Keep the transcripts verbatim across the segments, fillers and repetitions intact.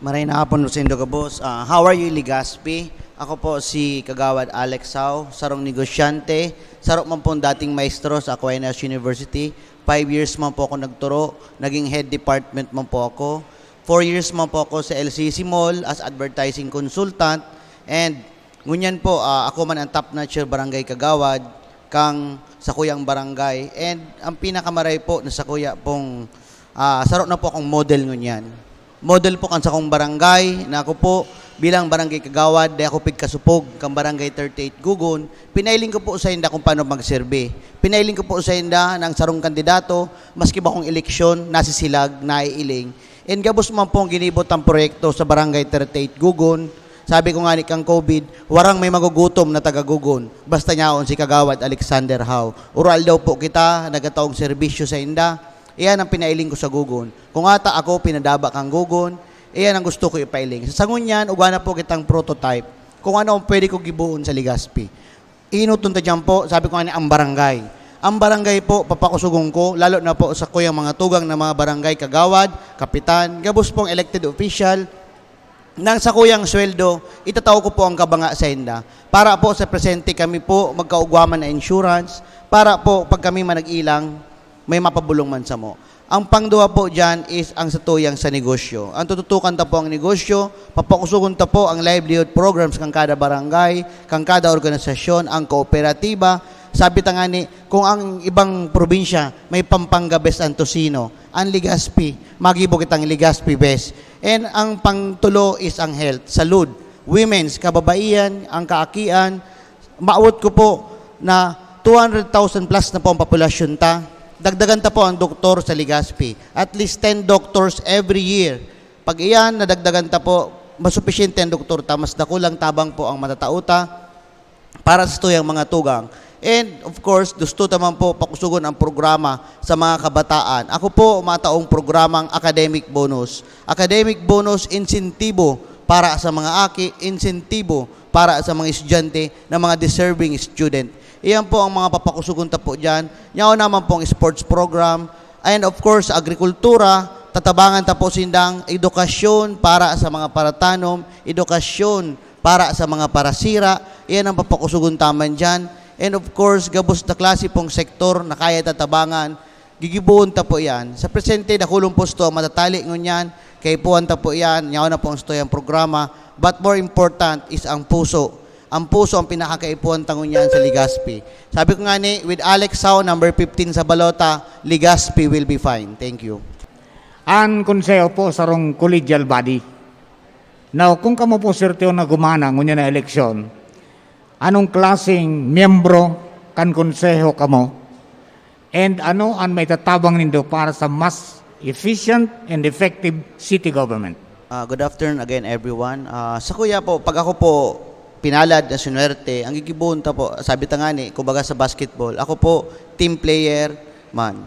Maray na hapon, Rosendo Gabos. Ah, how are you, Legazpi? Ako po si Kagawad Alex Sao, sarong negosyante, saro man pong dating maestro sa Aquinas University. Five years man po ako nagturo, naging head department man po ako. Four years man po ako sa L C C Mall as advertising consultant. And ngunyan po, ah, ako man ang top notcher barangay kagawad kang sakuyang barangay. And ang pinakamaray po na sakuya pong, ah, saro na po akong model ngunyan. Model po kan sakong barangay na ako po bilang barangay kagawad, di ako pigkasupog kan barangay thirty-eight Gugon. Pinailing ko po sa inda kung paano magserbi. Pinailing ko po sa inda na ang sarong kandidato, maski bakong eleksyon, nasisilag, naiiling. And gabos man pong ginibot ang proyekto sa barangay thirty-eight Gugon. Sabi ko nga ni kang COVID, warang may magugutom na taga Gugon. Basta nyaon si Kagawad Alexander Howe. Ural daw po kita, nagataong serbisyo sa inda. Iyan ang pinailing ko sa Gugon. Kung ata ako pinadaba kang Gugon, iyan ang gusto ko ipailing. Sa sangon niyan, ugwa na po kitang prototype kung ano ang pwede ko giboon sa Legazpi. Inuton ta diyan po, sabi ko nga ni, ang barangay. Ang barangay po, papakusugon ko, lalo na po sa kuyang mga tugang na mga barangay kagawad, kapitan, gabos pong elected official, nang sa kuyang sweldo, itatao ko po ang kabanga sa inda. Para po sa presente kami po, magkaugwaman na insurance, para po pag kami manag-ilang, may mapabulong man samo. Ang pangduwa po diyan is ang satuyang sa negosyo. Ang tututukan ta po ang negosyo, papakusugon ta po ang livelihood programs kan kada barangay, kan kada organisasyon, ang kooperatiba. Sabi ta nga ni, kung ang ibang probinsya may Pampanga Best ang tocino, ang Legazpi, magibo kitang Legazpi Best. And ang pangtulo is ang health, salud, women's, kababaihan, ang kaakian, maawot ko po na two hundred thousand plus na po ang populasyon ta. Dagdagan ta po ang doktor sa Legazpi. At least ten doctors every year. Pag iyan, nadagdagan ta po, masupisyente ang doktor ta, mas dakulang tabang po ang matatao ta para sa tuyang mga tugang. And of course, gusto ta man po pakusugon ang programa sa mga kabataan. Ako po, mataong programang academic bonus. Academic bonus, insentibo para sa mga aki, insentibo para sa mga estudyante na mga deserving student. Iyan po ang mga papakusugon ta po diyan. Yaon naman pong sports program. And of course, sa agrikultura, tatabangan ta po sindang edukasyon para sa mga paratanom, edukasyon para sa mga parasira. Iyan ang papakusugon ta man diyan. And of course, gabos na klase pong sektor na kaya tatabangan. Gigibohon ta po iyan. Sa presente, dakulong pusto ang matatali ngunyan. Kaipuhan ta po iyan. Yaon na po ang satuyang programa. But more important is ang puso. Ang puso ang pinakakaipuhan ta ngunyan sa Legazpi. Sabi ko nga ni, with Alex Sao, number fifteen sa balota, Legazpi will be fine. Thank you. An konseho po sarong collegial body. Now, kung kamo po, Sir Teo, na gumana ngunyan na eleksyon, anong klaseng miyembro kan konseho kamo? And ano an maitatabang nindo para sa mas efficient and effective city government? Ah, good afternoon again, everyone. Ah, sa kuya po, pag ako po pinalad na sunwerte, ang gigibohon ta po, sabi ta nga ni, kumbaga sa basketball, ako po, team player man.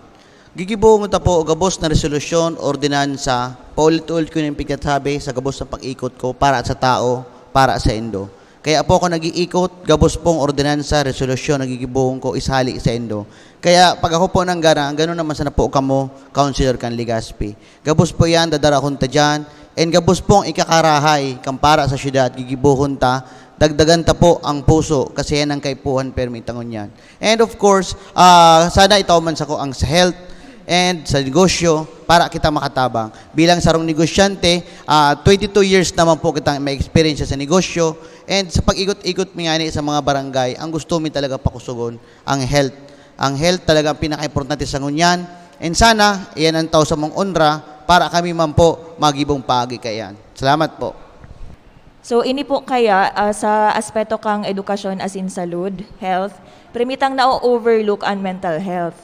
Gigibohon ta po gabos na resolusyon, ordinansa, paulit-ulit ko na yung pigkatabi sa gabos na pag-ikot ko para sa tao, para sa indo. Kaya po ako nag-iikot, gabos pong ordinansa, resolusyon, nagigibohon ko, isali sa indo. Kaya pag ako po nanggana, ang gano'n naman sana po kamo, Councilor kan Legazpi. Gabos po yan, dadarahon ta dyan. And gabos pong ikakarahay, kan para sa syudad, gigibohon ta, dagdagan ta po ang puso, kasi yan ang kaipuhan, permi tangon yan. And of course, ah, sana itaw man sa ko ang sa health and sa negosyo para kita makatabang. Bilang sarong negosyante, ah, twenty-two years naman po kitang may experience sa negosyo. And sa pag-ikot-ikot mi ngani sa mga barangay, ang gusto mi talaga pakusugon, ang health. Ang health talaga ang pinaka-importante sa ngunyan. And sana, iyan ang tao sa mong onra para kami man po magibong paagi kaiyan. Salamat po. So ini po kaya ah, sa aspeto kang edukasyon as in salud, health, primitang na-overlook ang mental health.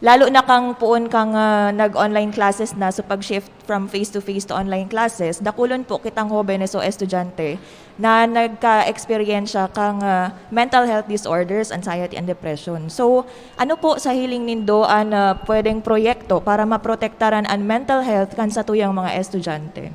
Lalo na kang puon kang ah, nag-online classes na, so pag-shift from face-to-face to online classes, dakulon po kitang hobenes o estudyante na nagka-eksperyensya kang ah, mental health disorders, anxiety and depression. So ano po sa hiling nindo an ah, pwedeng proyekto para maprotektaran an mental health kan satuyang mga estudyante?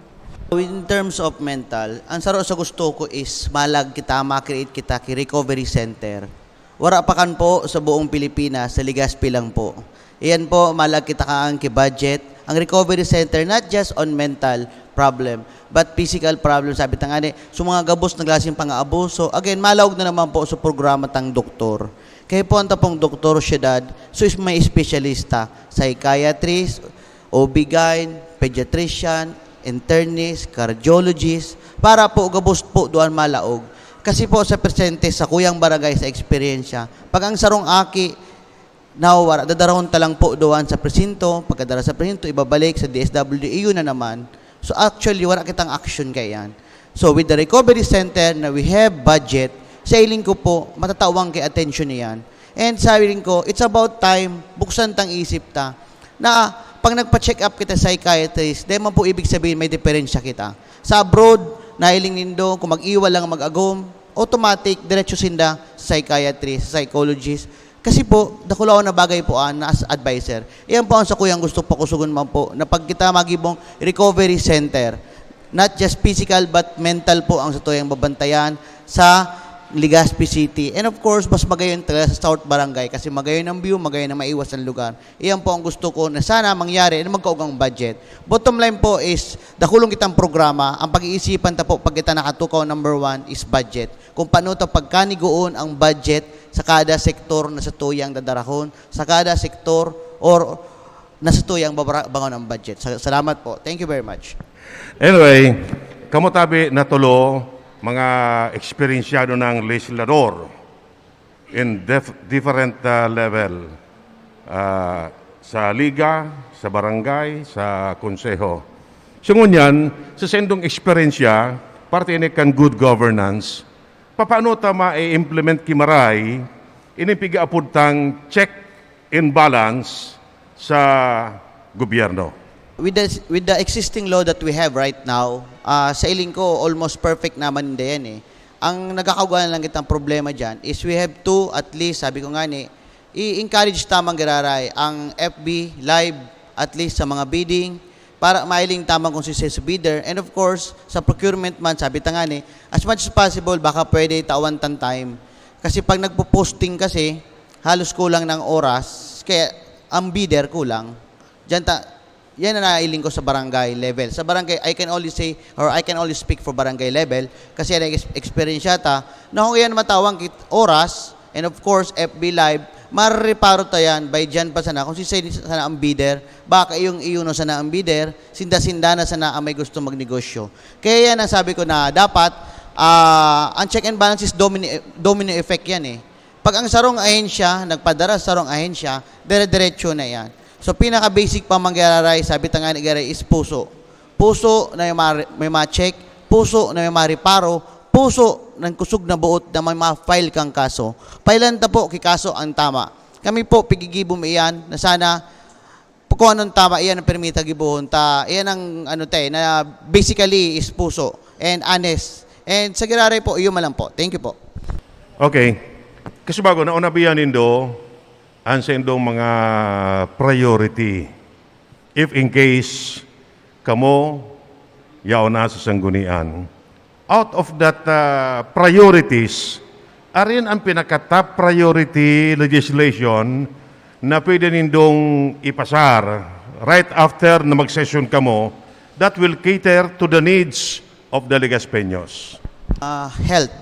In terms of mental, ang saro sa gusto ko is malag kita, ma-create kita ki recovery center. Wara pa kan po sa buong Pilipinas, sa Legazpi lang po. Iyan po, malag kita kaan ki budget. Ang recovery center, not just on mental, problem. But physical problem, sabi ta ngani, so mga gabos na klaseng pang-aabuso, again, malaog na naman po sa programa tang doktor. Kaya po ang tapong doktor, syudad, so is may espesyalista, psychiatrist, O B-gyn, pediatrician, internist, cardiologist, para po gabos po duan malaog. Kasi po sa presente, sa kuyang barangay, sa eksperyensya, pag ang sarong aki nawawara, dadarahon ta lang po duan sa presinto, pagkadara sa presinto, ibabalik sa D S W D, iyon na naman. So actually, wala kitang action kaiyan. So with the recovery center na we have budget, sa hiling ko po, matatawan ki atensyon iyan. And sa hiling ko, it's about time, buksan tang isip ta, na pag nagpa-check up kita sa psychiatrist, di man po ibig sabihin may diferensya kita. Sa abroad, nahiling nindo, kung mag-iwa lang mag-agom, automatic, diretso sinda sa psychiatrist, sa psychologist. Kasi po, dakulaon na bagay po an as adviser. Iyan po ang sakuyang gusto pakusugon man po, na pag kita magibong recovery center, not just physical but mental po ang satuyang babantayan sa Legazpi City. And of course, mas magayon talaga sa South Barangay kasi magayon ang view, magayon ang maiwas ang lugar. Iyan po ang gusto ko na sana mangyari na magkaog ang budget. Bottom line po is, dakulon kitang programa. Ang pag-iisipan ta po pag kita nakatukaw number one is budget. Kung paano ta pagkanigoon ang budget sa kada sektor na satuyang dadarahon, sa kada sektor or na satuyang babara-, bangon ang budget. Sa-, salamat po. Thank you very much. Anyway, kamo tabi na tulo, mga eksperyensyado ng legislador in def- different uh, level, uh, sa liga, sa barangay, sa konseho. So ngunyan, sa sendong eksperyensya, parte ini kan good governance, papaano ta ma-implement ki maray ini pigaapod tang check and balance sa gobyerno? With the, with the existing law that we have right now, ah, sa iling ko, almost perfect naman din yan eh. Ang nagkakaguan lang kitang problema dyan is we have to, at least, sabi ko nga ni, i-encourage tamang giraray ang F B Live, at least sa mga bidding, para mailing tamang konsensya sa bidder. And of course, sa procurement man, sabi ta nga ni, as much as possible, baka pwede tawan tan time. Kasi pag nagpo-posting kasi, halos kulang ng oras, kaya ang bidder kulang. Diyan ta, yan na nailing ko sa barangay level. Sa barangay, I can only say, or I can only speak for barangay level, kasi yan ang ex- experience yata, na kung yan matawang kit oras, and of course, F B Live, marereparo ta yan, by dyan pa sana, kung si sana ang bidder, baka iyong iyuno sana ang bidder, sinda-sinda na sana ang may gusto magnegosyo. Kaya yan ang sabi ko na dapat, ah, ang check and balance is domino, domino effect yan eh. Pag ang sarong ahensya, nagpadara sa sarong ahensya, dire-diretso na yan. So, pinaka-basic pa mangyararay, sabi ta nga ni Garay, is puso. Puso na may, ma- may ma-check, puso na may mareparo, puso ng kusog na buot na may ma-file kang kaso. Filean ta po, ki kaso ang tama. Kami po, pigigibo mo iyan na sana, kung anong tama, iyan ang permita gibohon ta. Iyan ang, ano tayo, na basically is puso and honest. And sa giraray po, iyo man lang po. Thank you po. Okay. Kasi bago, naunabihan nindo ang sa indong mga priority. If in case kamo yaon na sa sanggunian. Out of that uh, priorities, arin ang pinaka-top priority legislation na pwede nindong ipasar right after na mag-session kamo that will cater to the needs of the Legaspeños. Ah, health.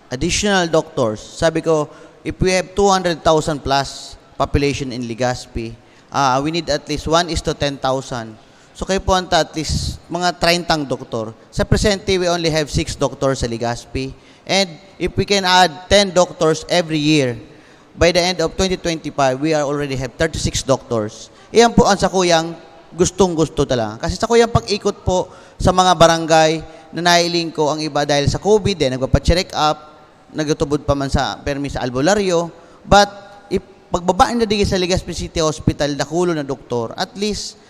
Additional doctors. Sabi ko, if we have two hundred thousand plus population in Legazpi, ah, we need at least one is to ten thousand. So kayo po anta at least mga treinta doktor. Sa presente, we only have six doctors sa Legazpi. And if we can add ten doctors every year, by the end of twenty twenty-five, we are already have thirty-six doctors. Iyan po ang sakuyang gustong-gusto talaga. Kasi sakuyang pag-ikot po sa mga barangay na nailing ko ang iba dahil sa COVID, eh, nagpapacheck up, nagtutubod pa man sa permi sa albularyo. But if pagbaba na digi sa Legazpi City Hospital, dakulo na doktor, at least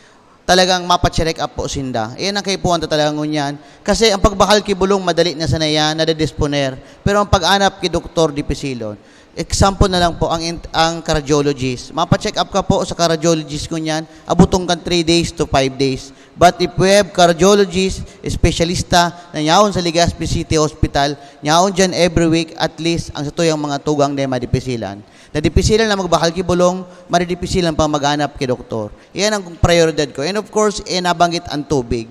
talagang mapacheck up po sinda. Iyan ang kaipuhan ta talaga ngunyan. Kasi ang pagbakal ki bulong, madali na sana yan, nadidisponer. Pero ang pag-anap ki doktor, dipisilon. Example na lang po, ang, int- ang cardiologist. Mapacheck up ka po sa cardiologist ngunyan, abutong kan three days to five days. But if we have cardiologist, espesyalista na yaon sa Legazpi City Hospital, yaon dyan every week, at least ang satuyang mga tugang na madipisilan. Nadipisilan na magbakal ki bulong, madidipisilan pa maghanap ki doktor. Iyan ang prioridad ko. And of course, eh, nabanggit ang tubig.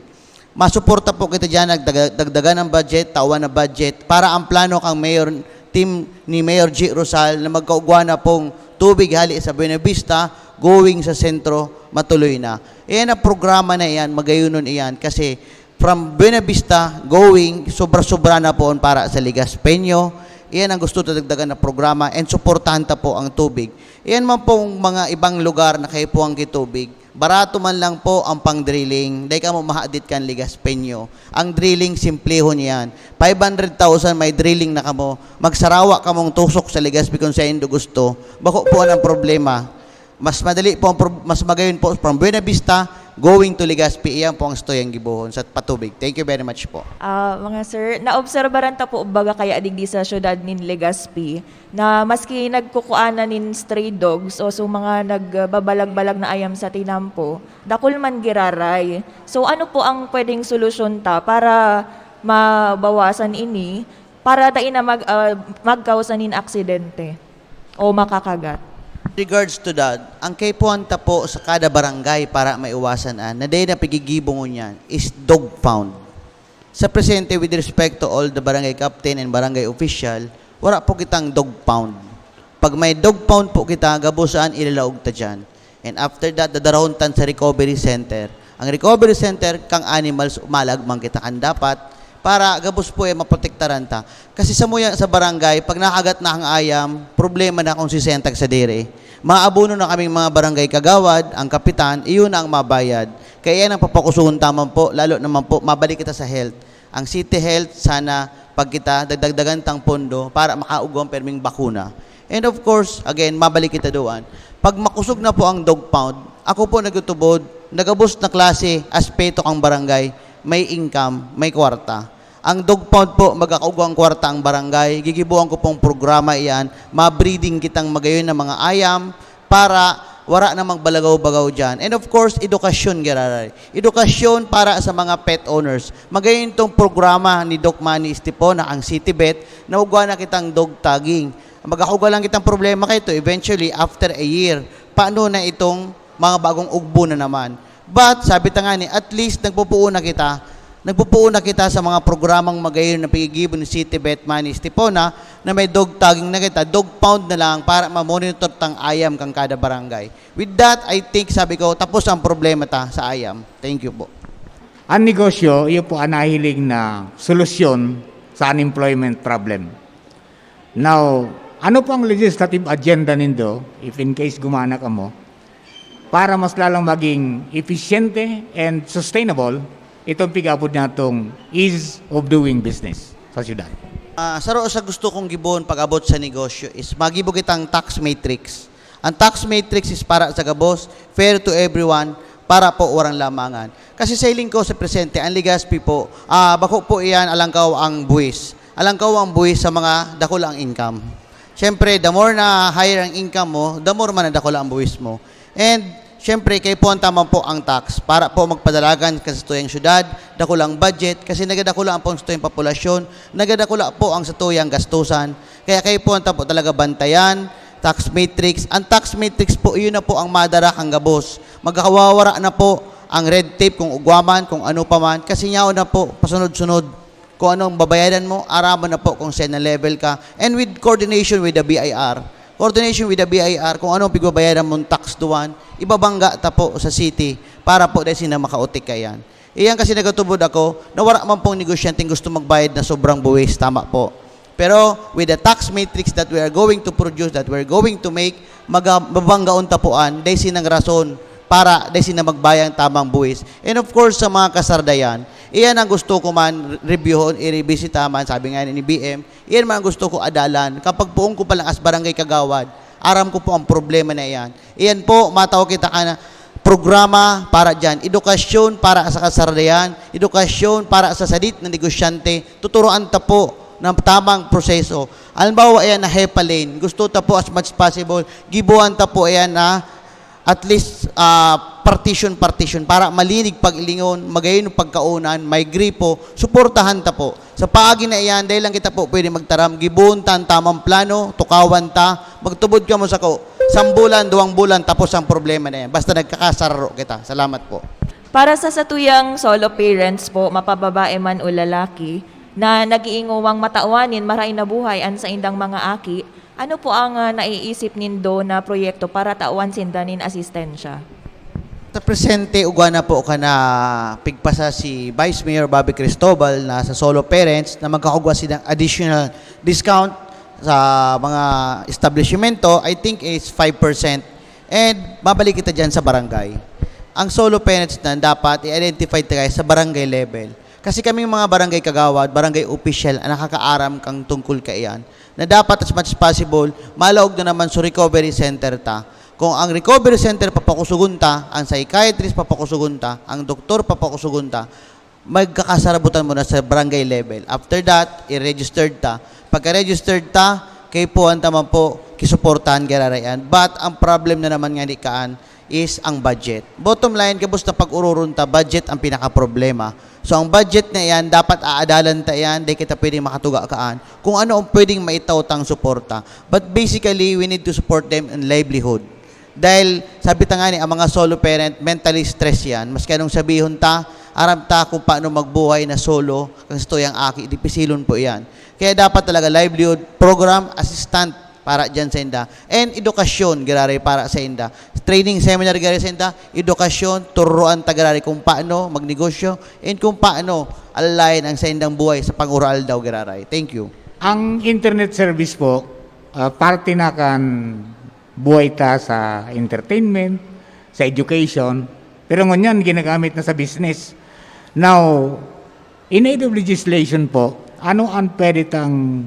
Masuporta po kita diyan, nagdaga-, dagdagan ng budget, tawan na budget, para ang plano kang Mayor, team ni Mayor G Rosal na magkaugwa na pong tubig hali sa Buenavista, going sa sentro, matuloy na. Iyan ang programa na iyan, magayunon iyan, kasi from Buenavista, going, sobra-sobra na poon para sa Legazpeño. Iyan ang gusto ta dagdagan na programa and suportahan ta po ang tubig. Iyan man pong mga ibang lugar na kaipuhan ki tubig. Barato man lang po ang pang-drilling, dai kamo mahadit kan Legazpeño. Ang drilling, simplehon yan. Five hundred thousand may drilling na kamo. Magsarawa kamong tusok sa Legazpi kung saindo gusto. Bako po ang problema. Mas madali po, ang prob-, mas magayon po from Buenavista going to Legazpi. Iyan po ang istuyang gibohon sa patubig. Thank you very much po. Ah, mga sir, naobserbaran ta po baga kaya digdi sa syudad nin Legazpi na maski nagkukuanan nin stray dogs o so mga nagbabalag-balag na ayam sa tinampo, dakul man giraray. So ano po ang pwedeng solusyon ta para mabawasan ini, para dai na mag, ah, magkausa nin aksidente o makakagat? Regards to that, ang kaipuhan ta po sa kada barangay para maiwasan an, na dai na pigigibo ngunyan, is dog pound. Sa presente, with respect to all the barangay captain and barangay official, wala po kitang dog pound. Pag may dog pound po kita, gabos an ilalaog ta dyan. And after that, dadarahon tan sa recovery center. Ang recovery center, kang animals, umalag man kita kan dapat para gabos po eh, maprotektaran ta. Kasi sa muya sa barangay, pag nakagat na ang ayam, problema na kung sisentag sa diri. Maabono na kaming mga barangay kagawad, ang kapitan, iyon na ang mabayad. Kaya yan ang papakusuhon taman po, lalo naman po, mabalik kita sa health. Ang city health, sana pag kita, dagdagdagan tang pondo para makaugwang perming bakuna. And of course, again, mabalik kita doon. Pag makusog na po ang dog pound, ako po nagtutubod, nagabos na klase, aspeto kang barangay, may income, may kwarta. Ang dog pound po, magkakaugwang kwarta ang barangay. Gigibuan ko pong programa iyan. Ma-breeding kitang magayon na mga ayam para wara na magbalagaw-bagaw dyan. And of course, edukasyon, giraray. Edukasyon para sa mga pet owners. Magayon itong programa ni Doc Manny Estipona, ang City Vet, na ugwa na kitang dog tagging. Magkakaugwa lang kitang problema kay ito, eventually, after a year, paano na itong mga bagong ugbo na naman? But, sabi ta nga ni, at least nagpupuon na kita. Nagpupuon na kita sa mga programang magayon na pigigibo ni City Vet Manny Estipona na may dog tagging na kita, dog pound na lang para ma-monitor tang ayam kang kada barangay. With that, I think, sabi ko, tapos ang problema ta sa ayam. Thank you po. Ang negosyo, iyo po ang nahiling na solusyon sa unemployment problem. Now, ano po ang legislative agenda nindo, if in case gumana kamo, para mas lalong maging eficiente and sustainable itong pig-abot natong ease of doing business sa syudad? Ah, saro sa gusto kong gibohon pag-abot sa negosyo is magibo kitang tax matrix. Ang tax matrix is para sa gabos, fair to everyone, para po warang lamangan. Kasi sa hiling ko sa presente, ang Legazpi po, ah, bako po iyan alangkaw ang buwis. Alangkaw ang buwis sa mga dakul ang income. Siyempre, the more na higher ang income mo, the more man na dakul ang buwis mo. And, siyempre, kaipuhan taman po ang tax para po magpadalagan ka sa tuyang syudad, dakul ang budget, kasi nagadakula ang pong sa tuyang populasyon, nagadakula po ang sa tuyang gastusan. Kaya kaipuhan ta po talaga bantayan, tax matrix. Ang tax matrix po, iyon na po ang madara kang gabos. Magkawawara na po ang red tape kung ugwa man, kung ano pa man, kasi yaon na po, pasunod-sunod. Kung anong babayadan mo, araman na po kung saan na level ka. And with coordination with the B I R. Coordination with the B I R, kung anong pigbabayaran mong tax duwan, ibabangga ta po sa city para po dahil sina makautik kayan. Iyan kasi nagatubod ako na wala man pong negosyanteng gusto magbayad na sobrang buwis, tama po. Pero with the tax matrix that we are going to produce, that we're going to make, maga-, mabanggaon ta po an, dahil sinang rason para dahil sina magbayang tamang buwis. And of course, sa mga kasardayan, iyan ang gusto ko man reviewhon, i-revisit man, sabi nga ni B M, iyan man ang gusto ko adalan. Kapag puong ko pa lang as barangay kagawad, aram ko po ang problema na iyan. Iyan po, matao kita ka na programa para dyan. Edukasyon para sa kasardayan, edukasyon para sa sadit na negosyante. Tuturuan ta po ng tamang proseso. Halimbawa, ayan na HEPA lane. Gusto ta po as much as possible, gibuan ta po ayan na at least ah, partition-partition para malinig pag-ilingon, magayon pagkaunan, may gripo, suportahan ta po. Sa paagi na iyan, dahil lang kita po pwede magtaram, gibohon ta ang tamang plano, tukawan ta, magtubod ka mo sa ko, isang bulan, duwang bulan, tapos ang problema na yan. Basta nagkakasararo kita. Salamat po. Para sa satuyang solo parents po, mapababae man o lalaki, na nag-iingowang matawan nin maray na buhay an saindang mga aki, ano po ang, ah, naiisip nindo na proyekto para tawan sinda nin asistensya? Sa presente, ugwa na po ka na pigpasa si Vice Mayor Bobby Cristobal na sa solo parents na magkakugwa silang additional discount sa mga establishmento, I think it's five percent. And mabalik kita dyan sa barangay. Ang solo parents na dapat i-identify tayo sa barangay level. Kasi kaming mga barangay kagawad, barangay official, ang nakakaaram kang tungkol kaiyan, na dapat as much as possible, malaog na naman sa recovery center ta. Kung ang recovery center papakusugon ta, ang psychiatrist papakusugon ta, ang doktor papakusugon ta, magkakasarabutan mo na sa barangay level. After that, i-registered ta. Pagka-registered ta, kaipuhan ta man po, kisuportahan giraray an. But ang problem na naman nga ni kaan is ang budget. Bottom line, gabos na pag-ururon ta, budget ang pinakaproblema. So ang budget na iyan, dapat aadalan ta iyan, di kita pwedeng makatuga kaan kung ano ang pwedeng maitaw tang suporta. But basically, we need to support them in livelihood. Dahil sabi ta nga ni, ang mga solo parent, mentally stress yan. Maski anong sabihon ta, aram ta kung paano magbuhay na solo, kang satuyang aki, dipisilon po yan. Kaya dapat talaga livelihood program, assistant para dyan sa inda. And edukasyon, giraray para sa inda. Training seminar giraray sa inda, edukasyon, turuan ta giraray kung paano magnegosyo, and kung paano alalayan ang saindang buhay sa panguraaldaw giraray. Thank you. Ang internet service po, ah, parte na kan buhay ta sa entertainment, sa education, pero ngunyan ginagamit na sa business. Now, in aid of legislation po, ano ang pwede tang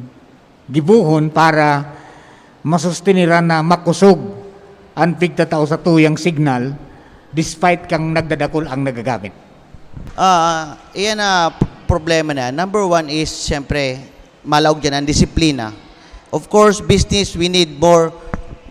gibohon para masustiniran na makusog an pigtatao sa tuyang signal despite kang nagdadakul ang nagagamit? Ah, iyan na p-, problema na. Number one is, siyempre, malaog dyan ang disiplina. Of course, business, we need more,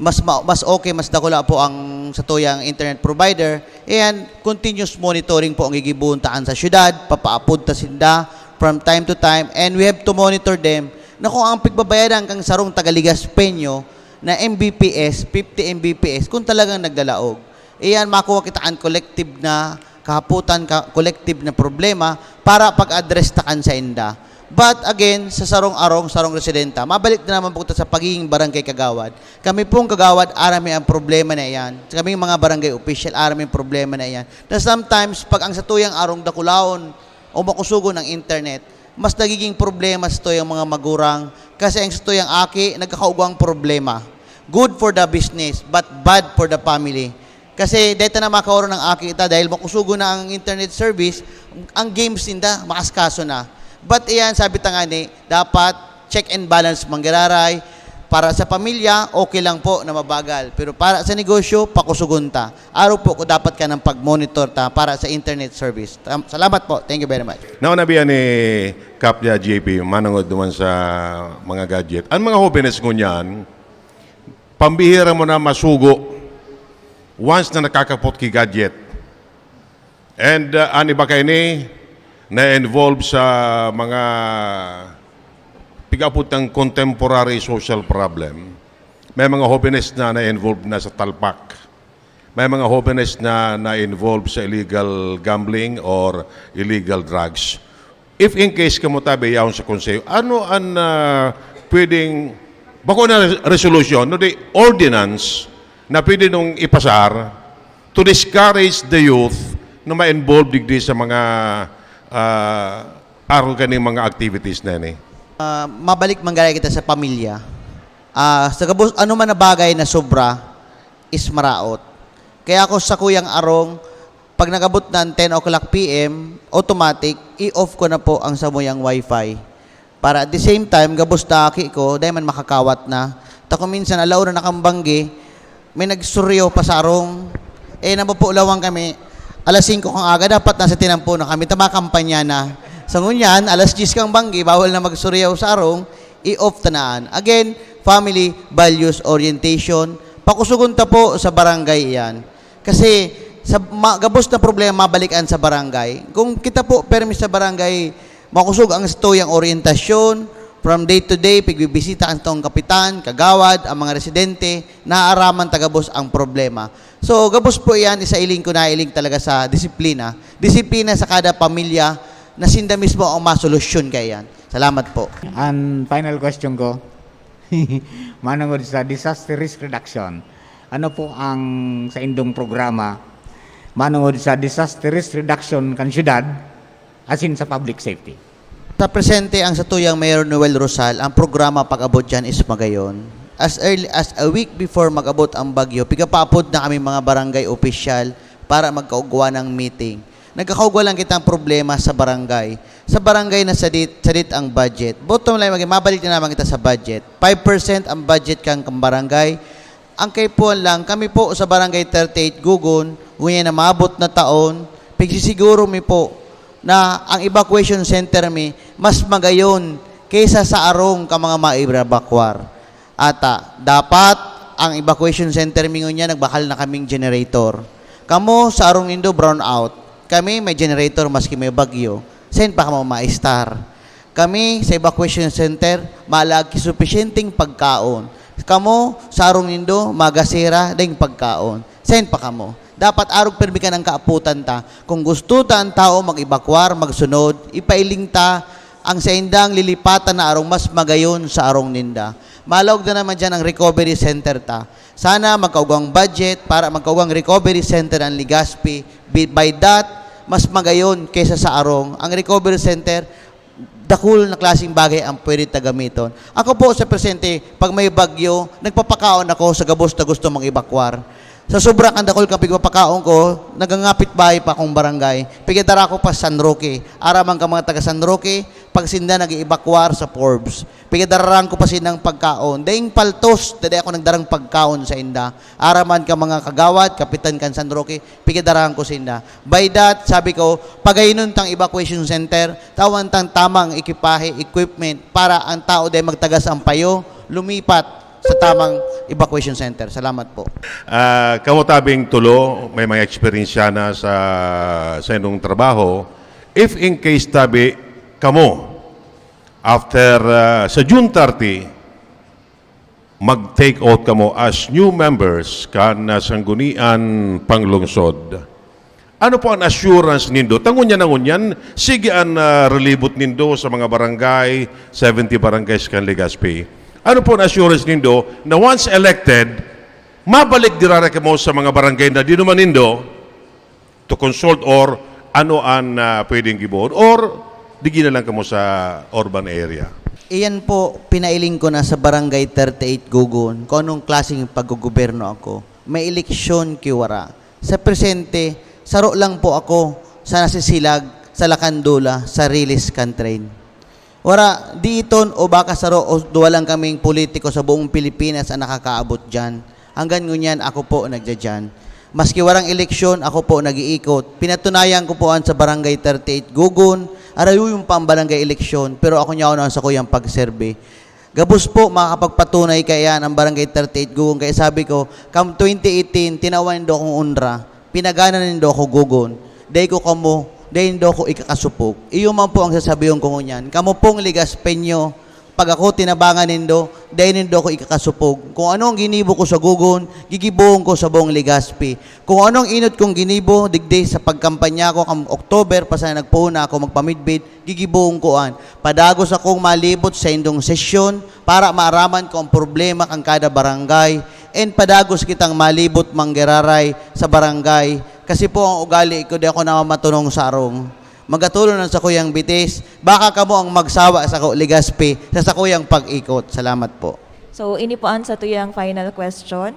mas ma-, mas okay, mas dakula po ang satuyang internet provider. Ayan, continuous monitoring po ang gigibohon taan sa syudad, papaapod ta sinda from time to time, and we have to monitor them na kung ang pigbabayadan kang sarong taga Legazpeño na M B P S, fifty M B P S, kung talagang naglalaog. Iyan, makuha kita an collective na kahapotan, ka-, collective na problema para pag-address ta kan sainda. But again, sa sarong arong, sarong residenta, mabalik na naman po kita sa pagiging barangay kagawad. Kami pong kagawad, aram mi ang problema na iyan. Kaming mga barangay official, aram mi ang problema na iyan. Na sometimes, pag ang satuyang arong dakulaon o makusugon ang internet, mas nagiging problema sa tuyang mga magurang kasi ang satuyang aki nagkakaugwang problema. Good for the business, but bad for the family. Kasi deta na makaoron ang aki ta dahil makusugon na ang internet service, ang games ninda, makaskaso na. But iyan, sabi ta nga ni, dapat check and balance manggiraray. Para sa pamilya, okay lang po na mabagal. Pero para sa negosyo, pakusugon ta. Araw po ko dapat ka ng pag-monitor ta para sa internet service. Tam-, salamat po. Thank you very much. Nauna biya ni Kap niya, J P, manangod naman sa mga gadget. Ang mga hobenes ngunyan, pambihira mo na masugo once na nakakapot ki gadget. And, uh, an iba kaini na-involve sa mga pig-apod ng contemporary social problem. May mga hobenes na na-involve na sa talpak. May mga hobenes na na-involve sa illegal gambling or illegal drugs. If in case kamo tabi yaon sa konseho, ano an, ah, pwedeng, bako na res-, resolution, no, di ordinance na pwede nung ipasar to discourage the youth na ma-involve digdi sa mga, ah, arog kaning mga activities na ini? Ah, mabalik man gaya kita sa pamilya. Ah, sa gabos, ano man na bagay na sobra is maraot. Kaya ako sa kuyang arong, pag nag-abot na ang ten o'clock P M, automatic, i-off ko na po ang samuyang wifi. Para at the same time, gabos ta aki ko, dai man makakawat na. Ta kung minsan, alauna na kang banggi, may nagsuryo pa sa arong. Eh, napupo lawang kami, alas singko kang aga, dapat nasa tinampo na kami, ta makampanya na. Sa ngunyan, alas diyes kang banggi, bawal na magsuryo sa arong, i-off ta naan. Again, family, values, orientation, pakusugon ta po sa barangay iyan. Kasi sa ma-, gabos na problema, mabalikan sa barangay. Kung kita po permi sa barangay, makusog ang tuyang orientasyon, From day to day, pigbibisita kan satong kapitan, kagawad, ang mga residente, naaaraman ta gabos ang problema. So, gabos po iyan, isailing ko na iling talaga sa disiplina. Disiplina sa kada pamilya na sinda mismo ang masolusyon kaiyan. Salamat po. Ang final question ko, manungod sa disaster risk reduction, ano po ang sa indong programa manungod sa disaster risk reduction kan syudad asin sa public safety? Sa presente, ang satuyang Mayor Noel Rosal, ang programa pag-abot dyan is magayon. As early as a week before mag-abot ang bagyo, pigapaapod na kami mga barangay opisyal para magkaugwa ng meeting. Nagkakaugwa lang kitang problema sa barangay. Sa barangay na sadit, sadit ang budget. Bottom line, mag- mabalik na naman kita sa budget. Five percent ang budget kang, kang barangay. Ang kaipuhan lang, kami po sa Barangay thirty-eight Gugon, ngunyan na maabot na taon, pigsisiguro mi po na ang evacuation center mi mas magayon kaysa sa arong ka mga maibabakwar. Ata, dapat ang evacuation center mi ngunyan, nagbakal na kaming generator. Kamo, sa arong nindo, brown out. Kami, may generator maski may bagyo. Sain pa kamo maistar? Kami, sa evacuation center, malag ki supisyenteng pagkaon. Kamo, sa arong nindo, magasera, daing pagkaon. Sain pa kamo? Dapat arog pirmi ka ng kaaputan ta. Kung gusto ta ang tao mag-evacuar, magsunod, ipailing ta ang saindang lilipatan na arong mas magayon sa arong ninda. Malaog na naman dyan ang recovery center ta. Sana magkaugwang budget para magkaugwang recovery center ang Legazpi. Bi- By that, mas magayon kaysa sa arong. Ang recovery center, dakul na klaseng bagay ang pwede ta gamiton. Ako po sa presente, pag may bagyo, nagpapakaon ako sa gabos na gusto mag-evacuar. Sa sobra kan dakul kan pigpapakaon ko, nagangapit bahay pa akong barangay. Pigadara ko pa San Roque. Araman ka mga taga San Roque, pag sinda nag-evacuar sa Forbes. Pigadararan ko pa sinang pagkaon. Daing paltos, dai ako nagdarang pagkaon sa inda. Araman ka mga kagawad, kapitan kan San Roque, pigadarahan ko sinda. By that, sabi ko, pagayunon tang evacuation center, tawan tang tamang ekipahe, equipment, para ang tao dai magtagas ang payo, lumipat sa tamang evacuation center. Salamat po. Ah, kamo tabing tulo, may mga eksperyensya na sa, sa inyong trabaho. If in case tabi, kamo, after ah, sa June thirty, mag-take out kamo as new members kan ah, Sanggunian Panglungsod. Ano po ang assurance nindo? Ta ngunyan na ngunyan, sige ang ah, relibot nindo sa mga barangay, seventy barangays kan Legazpi. Ano po ang assurance nindo na once elected, mabalik dirara kamo sa mga barangay na dinuman nindo to consult or ano ang ah, pwedeng gibohon? Or digi na lang kamo sa urban area? Iyan po, pinailing ko na sa Barangay thirty-eight Gugon kung anong klaseng paggogoberno ako. May eleksyon ki wara. Sa presente, saro lang po ako sa nasisilag, sa Lacandola, sa Riles kan tren. Wara, di iton o baka saro o duwa lang kaming politiko sa buong Pilipinas ang nakakaabot diyan. Hanggang ngunyan, ako po nagdadyan. Maski warang eleksyon, ako po nag-iikot. Pinatunayan ko po an sa Barangay thirty-eight Gugon, arayo yung pambarangay eleksyon, pero ako niya ang sakuyang pagserbi. Gabos po makakapagpatunay kaiyan ang Barangay thirty-eight Gugon. Kaya sabi ko, kam twenty eighteen, tinawan nindo akong unra. Pinagana nindo ako gugon. Dai ko kamo, dai nindo ako ikakasupog. Iyo man po ang sasabihon ko ngunyan. Kamo pong Ligaspeño, pag ako tinabangan nindo, dai nindo ako ikakasupog. Kung ano ang ginibo ko sa gugon, gigibohon ko sa buong Legazpi. Kung ano ang inot kong ginibo, digdi sa pagkampanya ko kang October, pa sana nagpuon na ako magpamidbid, gigibohon ko an. Padagos akong malibot sa indong sesyon para maaraman ko ang problema kan kada barangay. And padagos kitang malibot manggiraray sa barangay. Kasi po ang ugali ko, di ako namamatunong sa arong. Magatulo ng sakuyang bitis. Baka kamo ang magsawa sa ko, Ligaspi, sa sakuyang pag-ikot. Salamat po. So, ini po ang satuyang final question.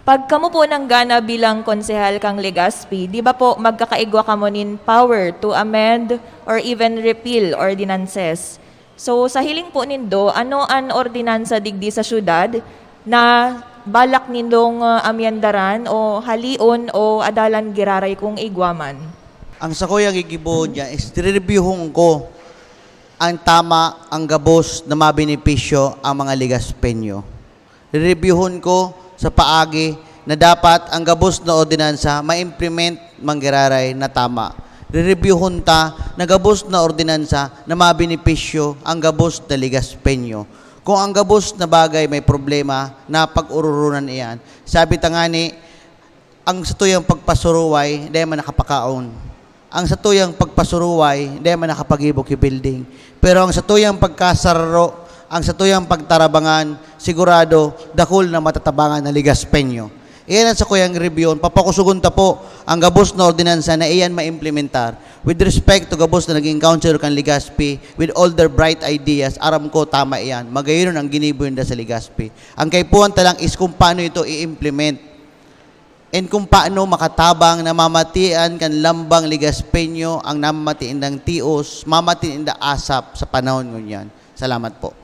Pag kamo po nanggana bilang konsehal kang Legazpi, di ba po magkakaigwa kamo nin power to amend or even repeal ordinances? So, sa hiling po nindo, ano an ordinansa digdi sa syudad na balak nindong ah, amyendaran o halion o adalan giraray kung igwa man? Ang sakuyang gigibohon niya is rerebyuhon ko ang tama, ang gabos na mabenepisyo ang mga Ligaspeño. Rerebyuhon ko sa paagi na dapat ang gabos na ordinansa ma-implement manggiraray na tama. Rerebyuhon ta na gabos na ordinansa na mabenepisyo ang gabos na Legaspeño. Kung ang gabos na bagay may problema, na pag-ororonan iyan. Sabi ta ngani, ang satuyang pagpasuruway, dai man nakapakaon. Ang satuyang pagpasuruway, dai man nakapagibo ki building. Pero ang satuyang pagkasararo, ang satuyang pagtarabangan, sigurado, dakul na matatabangan na Legaspeño. Iyan ang sakuyang rebyuhon. Papakusugon ta po ang gabos na ordinansa na iyan maimplementar. With respect to gabos na naging councilor kan Legazpi, with all their bright ideas, aram ko tama iyan. Magayon ang ginibo ninda sa Legazpi. Ang kaipuhan ta lang is kung paano ito i-implement. And kung paano makatabang na mamatian kan lambang Legaspeño ang namamati nindang tios, mamati ninda asap sa panahon ngunyan. Salamat po.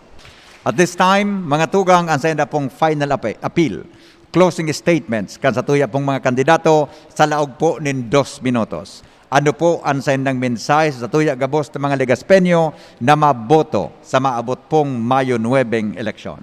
At this time, mga tugang, ang sainda pong final ape- appeal, closing statements kan satuya pong mga kandidato sa laog po nin dos minutos. Ano po ang saindang mensahe sa satuya gabos na mga Legaspeño na maboto sa maabot pong Mayo nuwebeng eleksyon?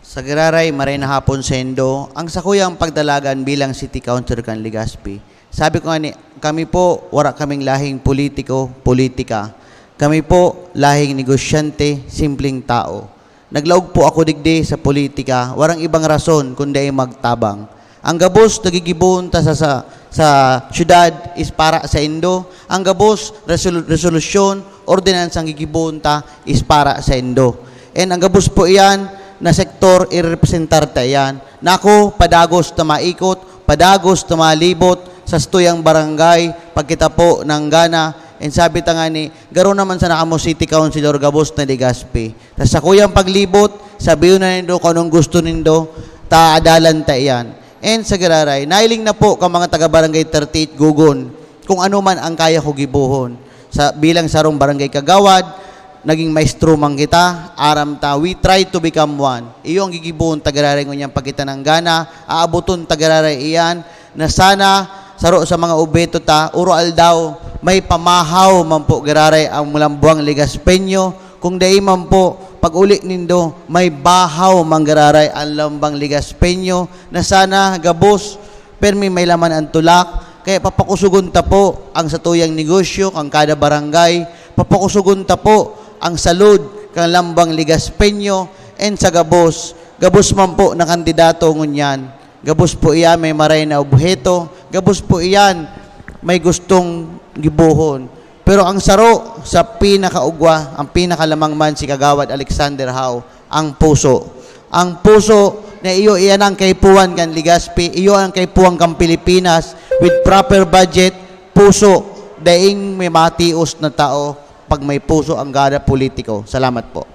Sa giraray, maray na hapon saindo. Ang sakuyang pagdalagan bilang City Councilor kan Legazpi, sabi ko ngani, kami po, wara kaming lahing politiko, politika. Kami po, lahing negosyante, simpleng tao. Naglaog po ako digdi sa politika, warang ibang rason kundi magtabang. Ang gabos na gigibohon ta sa, sa, sa syudad is para saindo. Ang gabos, resolu-, resolusyon, ordinansang gigibohon ta is para saindo. And ang gabos po iyan na sektor, irerepresentar ta iyan. Nako, padagos ta maikot, padagos ta malibot sa satuyang barangay, pagkita po ng gana. And sabi ta ngani, garo naman sana kamo City Councilor gabos na Legazpi. Sa sakuyang paglibot, sabihon na nindo kung anong gusto nindo, ta adalan ta iyan. And sa giraray, nailing na po ka mga taga-barangay thirty-eight Gugon, kung ano man ang kaya ko gibohon. Sa, bilang sarong barangay kagawad, naging maestro man kita, aram ta, we try to become one. Iyo ang gigibohon ta giraray ngunyan pagkita ng gana, aaboton ta giraray iyan, na sana saro sa mga obheto ta, uro aldaw, may pamahaw man po giraray ang Lambuang Legaspeño, kung dai man po, pag-uli nindo, may bahaw man giraray ang Lambang Legaspeño, na sana gabos, permi may laman ang tulak, kaya papakusugon ta po ang satuyang negosyo kan kada barangay, papakusugon ta po ang salud kan Lambang Legaspeño, and sa gabos, gabos man po na kandidato ngunyan. Gabos po iyan may maray na obheto, gabos po iyan may gustong gibohon. Pero ang saro sa pinakaugwa, ang pinakalamang man si Kagawad Alexander Hao, ang puso. Ang puso na iyo iyan ang kaipuhan kan Legazpi, iyo ang kaipuhan kan Pilipinas with proper budget, puso, daing may matios na tao pag may puso ang gada politiko. Salamat po.